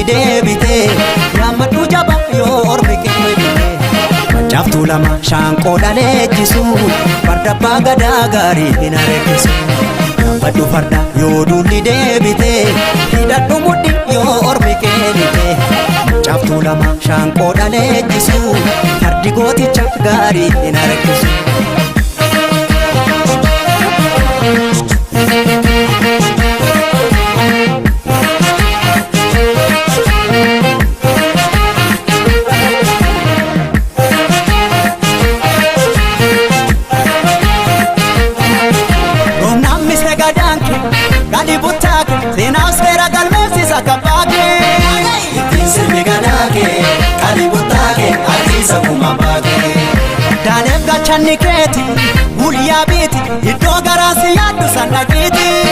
deebite, yaammadhu jaba yoo ormi kee bite. Macaaftuu lama shaanqoo dhaleechisu, farda abbaa gadaa gaarii hin harkisu. Yaabbadhu farda yoo duulli deebite, hidhadhu mudhi yoo ormi kee bite. Macaaftuu lama shaanqoo dhaleechisu, fardi gooticha gaarii hin harkisu. Roobnaan misee gadaan kee gadi buttaa kee seenaaf seera galmeessisa kabbaa kee. Ittiin sirbi gadaa kee qalii buttaa kee artiisa kuma baakee. Daaleef gachanni keeti guyyaa biiti iddoo garaa si yaaddu san dhaqiiti.